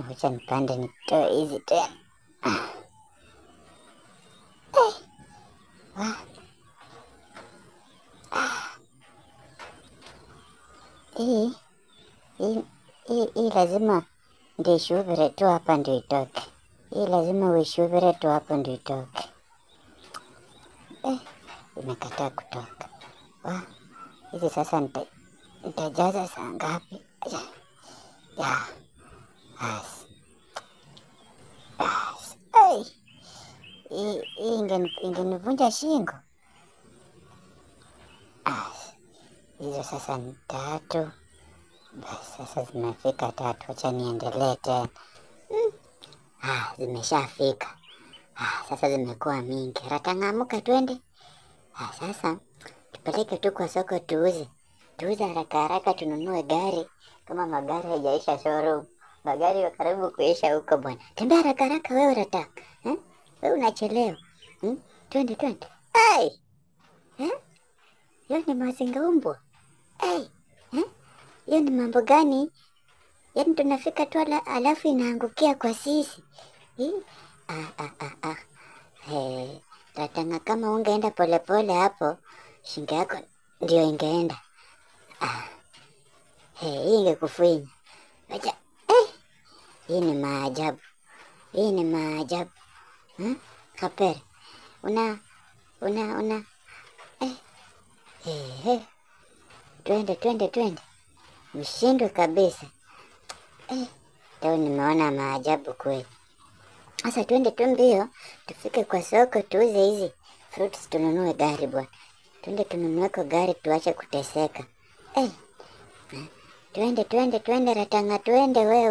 Wacha nipande nitoe hizi tena. Hii lazima ndio ishubire tu hapa ndio itoke. Hii lazima uishubire tu hapo ndio itoke. Imekataa kutoka. Hizi sasa nitajaza saa ngapi? Ya. Hii ingenivunja shingo. Hizo sasa ni 3. Basi sasa zimefika 3. Wacha niendelee tena. Zimeshafika. Sasa zimekuwa mingi. Ratang'amuka twende. Sasa tupeleke tu kwa soko tuuze. Tuuze haraka haraka tununue gari. Kama magari hayajaisha showroom. Magari ya karibu kuisha huko bwana. Tembea haraka haraka wewe Ratanga. Wewe unachelewa. Twende twende. Ai! Hiyo ni mazinga umbwa. Hiyo ni mambo gani? Yaani tunafika tu alafu inaangukia kwa sisi. Ratanga, kama ungeenda polepole hapo, shingo yako ndio ingeenda. Hii ingekufuinya. Wacha. Hii ni maajabu. Hii ni maajabu. Kapere. Una. Twende twende twende. Mshindwe kabisa. Leo nimeona maajabu kweli. Sasa twende tu mbio, tufike kwa soko tuuze hizi fruits tununue gari bwana. Twende tununue kwa gari tuache kuteseka. Twende twende twende Ratanga, twende wewe.